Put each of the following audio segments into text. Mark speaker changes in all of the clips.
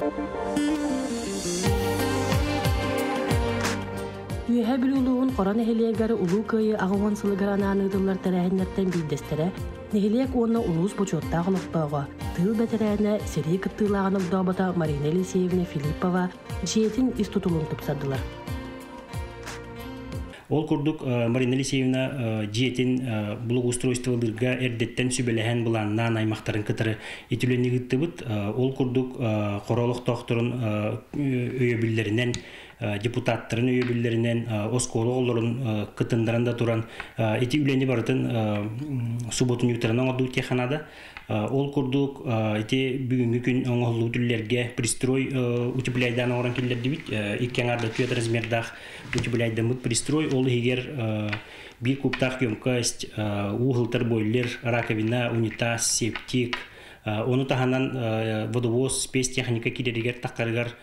Speaker 1: Үөһээ Бүлүү улууһун Хоро нэһилиэгэр Улуу Кыайыы 80 сылыгар анаан ыытыллар тэрээһиннэртэн биирдэстэрэ нэһилиэк уонна улуус бочуоттаах олохтооҕо, тыыл бэтэрээнэ, сэрии кыттыылааҕын огдообото Марина Елисеевна Филиппова дьиэтин ис тутулун тупсардылар.
Speaker 2: Ол курдук Марина Елисеевна дьиэтин благоустройстволыырга эрдэттэн сүбэлэһэн былааннаан аймахтарын кытары итилэнни ыыттыбыт. Ол курдук хоро олохтоохторун өйөбүллэринэн, депутаттарын өйөбүллэринэн, оскуола оҕолорун кытыннаран да туран ити үлэни барытын субботунньуктарынан оҥордубут диэххэ наада. Ол курдук ити бүгүҥҥү күн оҥоһуллубут үлэлэргэ пристрой утепляйдаан оҥорон киллэрдибит. Икки аҥаарда түөрт размердаах утепляйдаммыт пристрой. Ол иһигэр биир кубтаах емкость, уу ыһылтар бойлер, раковина, унитаз, септик, ону таһынан водовоз, спецтехника киирэригэр таххарыгар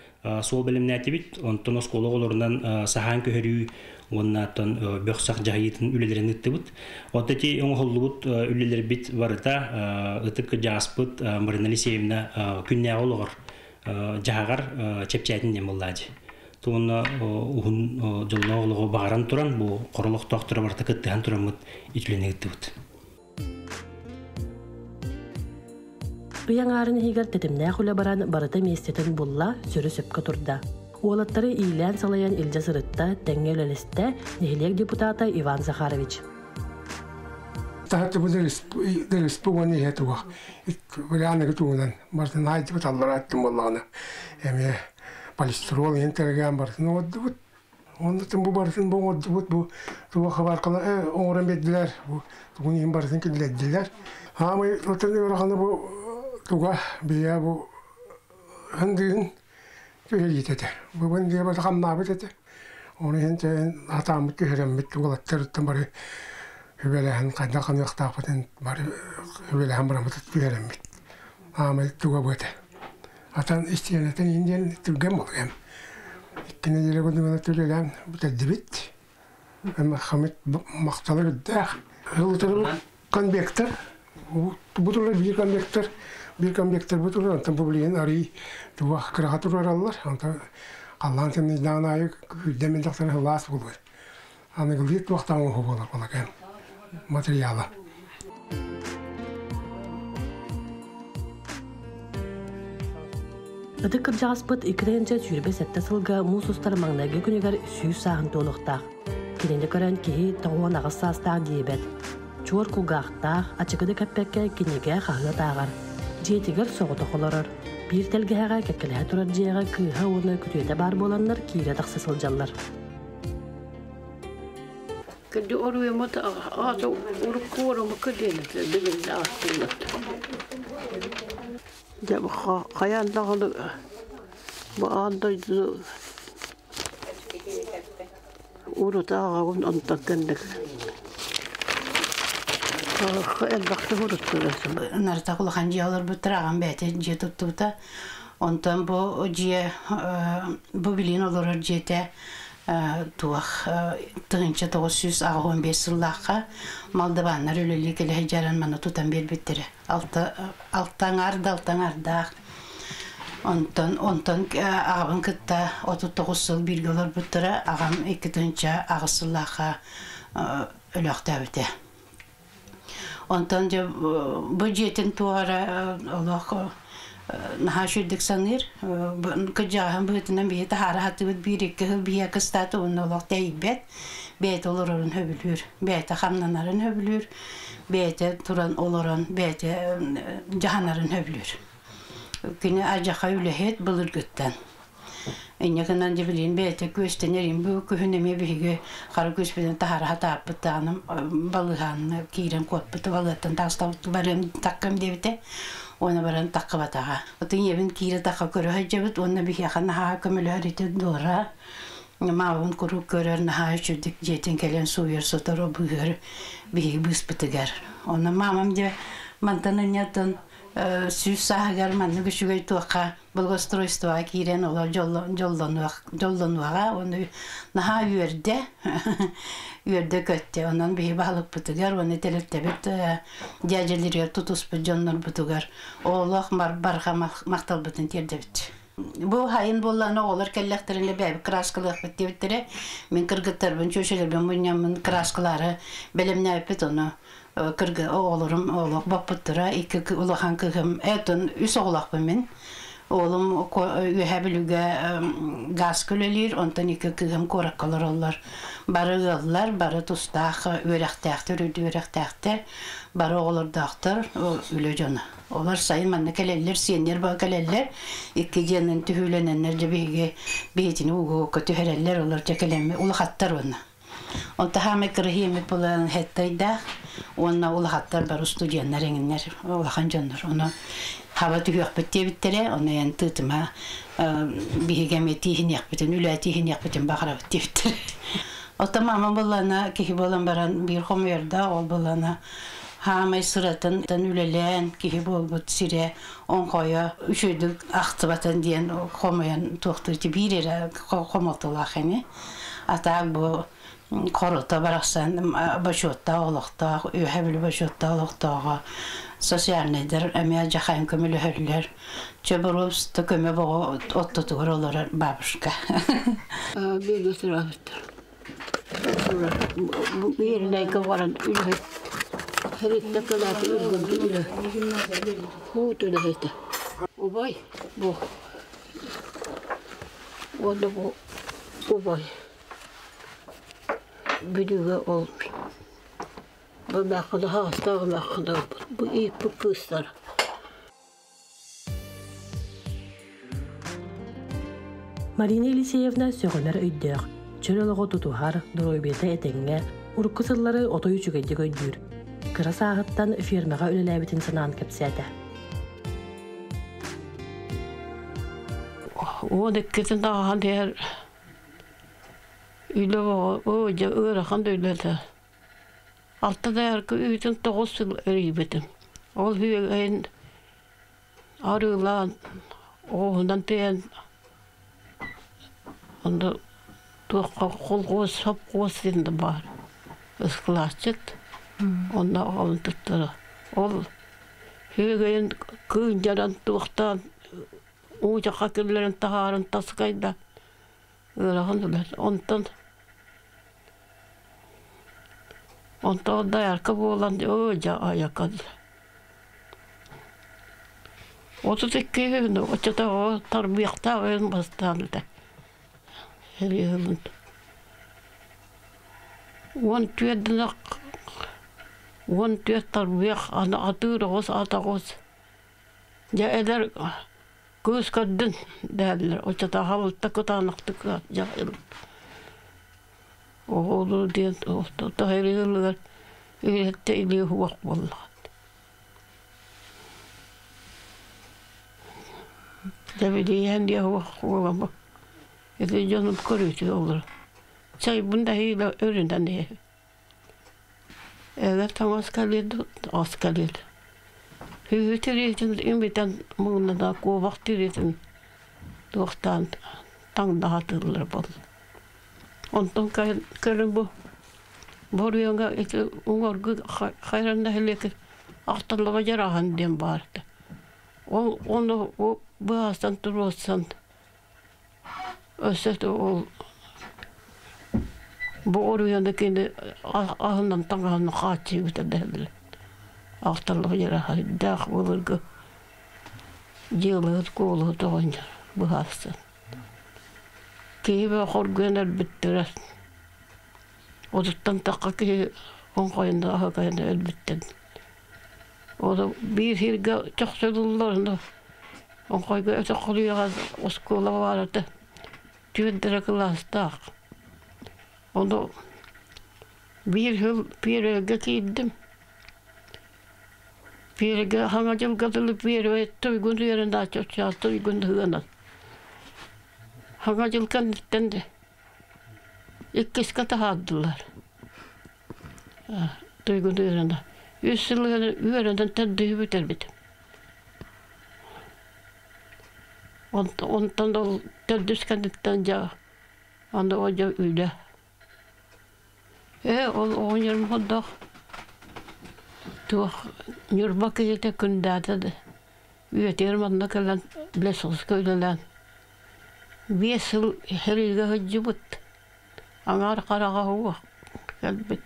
Speaker 2: суол бэлэмнээтибит. Онтон оскуола оҕолорунан саһаан көһөрүү уонна оттон бөх-сах дьаһайыытын үлэлэрин ыыттыбыт. От ити оҥоһуллубут үлэлэрбит барыта ытык кырдьаҕаспыт Марина Алексеевна күннээҕи олоҕор дьаһаҕар чэпчээтин диэн буоллаадьы. Туонна уһун дьоллоох олоҕу баҕаран туран бу хоролохтоохторо барыта кыттыһан тураммыт итилэни ыыттыбыт.
Speaker 1: Ый аҥаарын иһигэр тэтимнээх үлэ баран барыта миэстэтин булла, сөрү сөпкө турда. Уолаттары иилээн-салайан илдьэ сырытта, тэҥҥэ үлэлэстэ нэһилиэк депутата Иван Захарович.
Speaker 3: Таһырдьа бу дырыспы уонна иһэ туох варианыгы туһунан барытын аайдыбыт аллара аттым буоллаҕына эмиэ полистирол иһин тэргээн барытын оҥордубут. Оннутун бу барытын бу оҥордубут бу туох хабаркала оҥорон биэрдилэр бу тугун иһин барытын киллэрдилэр. Аамай отон ыарахана бу туга бийэ бу хандыын түһэриит этэ. Бу бандыа бары хамнаабыт этэ. Оны иһин чэйин атааммыт түһэрэммит уолаттарыттан бары үбэлэһэн хайдах ханыахтаахпытын бары үбэлэһэн бараммыт түһэрэммит. Аамай туга бу этэ. Атан истиэнэтин иһин диэн түргэн буолуом. Икки нэдиэлэ курдугунан төлөлөөн бүтэрдибит. Хамит махтала үрдээх. Ылытырбыт конвектор. Бу турар биир конвектор, биир конвектор бу турар, онтон бу билигин арый туох кыраҕа турараллар. Онтон халлаан тымныйдаҕын аайы күүрдэн мэлдьэхтэрэ сылаас буолуо. Аныгылыы туохтаах оҥоһуу буолар балакаан материала.
Speaker 1: Ытык кырдьаҕаспыт 2027 сылга муус устар маҥнайгы күнүгэр 100 сааһын туолуохтаах. Кинини көрөн киһи 98 саастаах диэбэт. Чуор кулгаахтаах, ачыкыны кэппэккэ кинигэ хаһыат ааҕар. Дьиэтигэр соҕотох олорор. Биир тэлгэһэҕэ кэккэлэһэ турар дьиэҕэ кыыһа уонна күтүөтэ баар буоланнар киирэ тахса сылдьаллар.
Speaker 4: Кырдьы оруйуммут аата урукку орумукка диэн билигин ааттыыллар. Дьэ хайаан даҕаны бу аан дойдуну урут ааҕабын онтон кэнник элбэхтик уруттулар.
Speaker 5: Нарта улахан дьиэ олорбуттар, аҕам бэйэтэ дьиэ туттубута. Онтон бу дьиэ бу билигин олорор дьиэтэ туох 1985 сыллаахха Молдованнар үлэлии кэлэ сылдьарын маны тутан биэрбиттэрэ. Алта алта аҥаар да алта аҥаардаах. Онтон онтон аҕабын кытта 39 сыл бииргэ олорбуттара. Аҕам 2008 сыллаахха өлөөхтөөбүтэ. Онтон дьэ бу дьиэтин туох эрэ олох наһаа үчүгдүк саныыр. Кырдьаҕаһын быһыытынан биһи таһаара сатыыбыт биир-икки сыл биһиэхэ кыстаата уонна олох тэйбэт. Бэйэтэ олорорун сөбүлүүр, бэйэтэ хамнанарын сөбүлүүр, бэйэтэ туран олорон, бэйэтэ дьаһанарын сөбүлүүр. Кини адьаха үлэһит былыргыттан. Инньэ гынан дьэ билигин бэйэтэ күөстэнэр бу күһүн эмиэ биһиги хара күөспүтүн таһаара сатааппыт даҕаны балыыһаанна киирэн куоппут балыыһаттан таҕыстабыт барыам таккам диэбитэ уонна баран таххыбатаҕа. Отун ийэбин киирэ тахха көрө сылдьабыт уонна биһиэхэ наһаа көмөлөһөр ити Дора маабын куруук көрөр наһаа үчүгдүк дьиэтин кэлэн сууйар сотору быыһыыр биһиги быыспытыгар. Онно маамам дьэ мантан ынньатын 100 сааһыгар маннык үчүгэй туохха благоустройствоҕа киирэн олор дьоллонуоҕа уонна наһаа үөрдэ үөрдэ көттө онон биһи баһылыкпытыгар уонна тэрилтэбит дьээдьэлэригэр тутуспут дьоннорбутугар олох барҕа махталбытын тиэрдэбит. Бу хайын буоллаҕына оҕолор кэллэхтэринэ бэйэбит кырааскалыахпыт диэбиттэрэ. Мин кыргыттарбын, чүөчэлэрбин мунньаммын кырааскалаары бэлэмнээбиппит ону кыргы оҕолорум олох боппуттара. Икки улахан кыыһым, этон үс оҕолоохпун мин. Уолум Үөһээ Бүлүүгэ гааска үлэлиир, онтон икки кыыһым куоракка олороллор. Бары ыаллар, бары тустаах үөрэхтээхтэр, үрдүк үөрэхтээхтэр, бары оҕолордоохтор, үлэ дьоно. Олор сайын манна кэлэллэр, сиэннэр баа кэлэллэр, икки дьиэнэн түһүүлэнэннэр дьэ биһиги биһитини угуокка түһэрэллэр, олор дьэ кэлэмми улахаттар уонна. Онто хаамай кыраһиэммит булан хэттайдаах уонна улахаттар бары студеннар эҥиннэр улахан дьоннор. Ону хаба түһүөхпүт диэбиттэрэ, ону эн тыытыма биһиги эмиэ тииһиниэхпитин, үлэ тииһиниэхпитин баҕарабыт диэбиттэрэ. Оттон мама буллана киһи буолан баран биир хомуйардаах ол буллана хаамай сыратын үлэлээн киһи буолбут сирэ оҥхойо үчүгэйдик ахтыбатын диэн хомуйан туохтуур биир эрэ хомолтолоох ини атаак бу хорото барахсан бочуоттаах олохтоох үөһэ бүлүү бочуоттаах олохтооҕо социальнайдар эмиэ дьахайын көмөлөһөллөр чобуруопста көмө боҕо оттотугар олорор бабушка
Speaker 4: бииргэ төрөөбүттэр Биирнэйгэ баран үлэһит Хэриттэ кылааты үргүлдү үлэ Хуут үлэһитэ Убай бу уонна бу убай Бүлүүгэ ол бу мааххына хаҕыстаах мааххына бу ииппит кыыстара
Speaker 1: Марина Елисеевна сөҕүмэр өйдөөх, чөл олоҕу тутуһар, доруобуйата этэҥҥэ, урукку сыллары отой үчүгэйдик өйдүүр. Кыра сааһыттан фермаҕа үлэлээбитин санаан кэпсээтэ.
Speaker 4: 12-тин ааһан иһэр үлэ оо дьэ ыарахан да үлэ этэ. Алта дайарка үүтүн 9 сыл эрийбитим. Ол үөгэйин арыылаан, оҕуһунан тиэйэн онно туохха холхуос, сопхуос диэн да баар ыскылааччыт. Онно оҕолорун туттара. Ол үөгэйин кыынньаран туохтаан уучахха киллэрэн таһааран таскайда ыарахан үлэ. Онтон онтон доярка буолан оо дьэ айака 32 күн оччотооҕу тарбыйахтаах өйүн бастаан этэ Сэрии 14 ынах 14 тарбыйах аны атыыр оҕус ат оҕус дьэ эдэр кыыс көрдүн дэһэллэр оччотооҕу алта кытаанахтык оҕолуу диэн тоһоҕолуур үлэттэ илии уһуох буоллаҕа Дэбилийэн диэх уоламмыт ити дьонум көрүүтү олорор чайбын да иһиилэ өрүнэн иһэбин Эгэ таҥас кэлиэ ас кэлиэ Үһү тириитин имитэн муҥнана куобах тириитин туохтаан таҥнаһатыыллар буолла. Онтон кэлин бу Боруйаҥа ити уҥуоргу хайран нэһилиэк Ахталлаба Дьарааһын диэн баар этэ. Ол ону быһаастан туруорсан өссө ол бу оруйаны кини аһынан таҥаһын хааччыйбыта дэһэллэр. Ахталлаба Дьарааһындаах былыргы дьыалаһыт куолуһут оҕонньор быһаарсан. Киһи бөҕө хоргуйан өлбүттэрэ. Отуттан тахха киһи оҥхойунда аһыкайын өлбүттэн. Ол биир сиргэ чохсулуллар оҥхойго өтөх холуйаҕа оскуола баар этэ. Түөрт эрэ кылаастаах. Ону биир сыл Пиэрэлгэ киирдим. Пиэргэ хаҥа дьылга дылы Пиэрэ туйгун үөрэнээччи оччоҕо туйгун ыһыанан. Хаҥа дьыл кэнниттэн иккискэ таһаардылар. Туйгун үөрэнэ. Үс сыл үөрэнэн төрдүһү бүтэрбитим. Онтон ол төрдүс кэнниттэн дьэ аны ол дьэ үлэ. Ээ ол оҕонньорум хордоох туох Ньурба киһитэ Күндээтэ да үйэтигэр манна кэлэн лесхозка үлэлээн Биэс сыл сэриигэ сылдьыбыт. Аҥаар хараҕа суох кэлбит.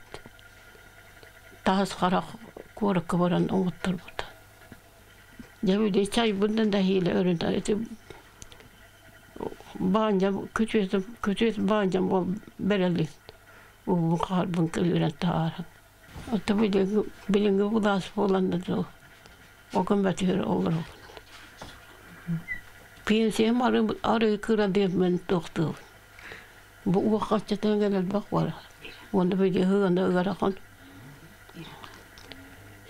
Speaker 4: Таас харах куоракка баран оҥотторбута. Дьэ били чайбын да нэһиилэ өрүнэр ити баанньам күтүөтүм күтүөт баанньам ол бэрэлин уубун хаарбын көлүөрэн таһааран. Оттон билиҥҥи билиҥҥи былаас буолан да дуу окон бэтигэр олоробун. Пенсиям арыы кыра диэммин туохтуубун. Бу уоххаччытын элбэх бар. Уонна били ыһыгана ыарахан.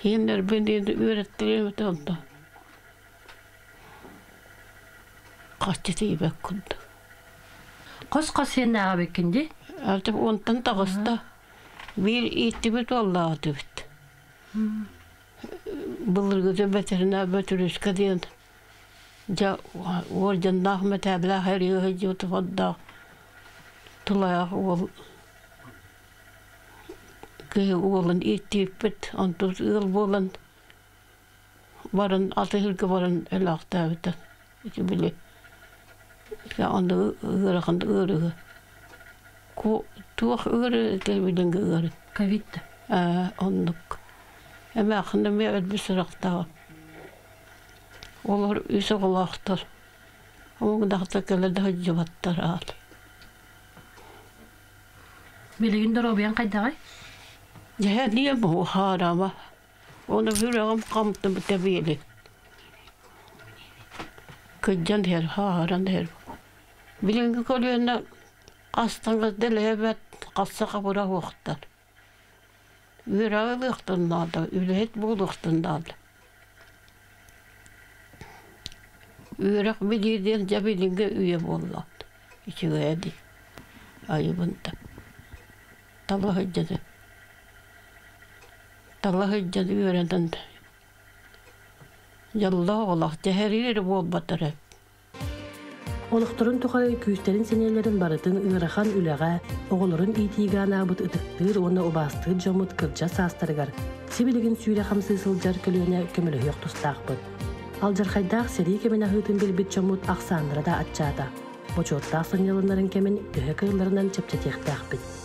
Speaker 4: Сиэннэрбин диэн үөрэттэриэм этэ онто. Хаччы тиийбэт курдук.
Speaker 1: Хос-хос сиэннээҕэ эбиккин дии?
Speaker 4: Аты онтон таҕыста. Биир ииттибит уоллаах этибит. Былыргыта бэтэринээр Бөтүрүскэ диэн дьэ уордьаннаах мэтээллээх эрийэ сылдьыбыт фондаах тулаайах уол киһи уолун ииттииппит онтубут ыал буолан баран атыыһырга баран өлөөхтөөбүтэ ити били онно ыарахан ыарыыга туох ыарыы этэй билиҥҥи ыарыы
Speaker 1: Ковид
Speaker 4: ээ оннук эмээххин эмиэ өлбүт сурахтааҕым олор үс оҕолоохтор омугдахта кэлэ да сылдьыбаттар аат
Speaker 1: Билигин доруобуйаҥ хайдаҕый?
Speaker 4: Дьэ диэм хараама Оны сүрэҕим хамтыбыт тэбиэли. Кыдьан иһэр, хааһыран иһэр. Билиҥҥи көлүөнэ хастаҥас дэлэһэбэт, хасса хабыра уохтар. Үөрэҕи ылыахтан наада, үлэһит буолуохтан наада. Үөрэх билии диэн дьэ билиҥҥи үйэ буолла. Үчүгэйэ дии. Айыбын да. Таба сылдьан Тала сылдьан үөрэнэн дьоллоох олох дьэһэриир эрэ буолбатар
Speaker 1: Олохторун тухары күүстэрин-сэниэлэрин барытын ыарахан үлэҕэ, оҕолорун иитиигэ анаабыт ытыктыыр уонна убаастыыр дьоммут кырдьар саастарыгар сибилигин сүүрэ-хамсыы сылдьар көлүөнэ көмөлөһүөх тустаахпыт. Алдьархайдаах сэрии кэмин аһыытын билбит дьоммут ахсааннара да аччаата. Бочуоттаах сынньаланнарын кэмин төһө кыалларынан чэпчэтиэхтээхпит.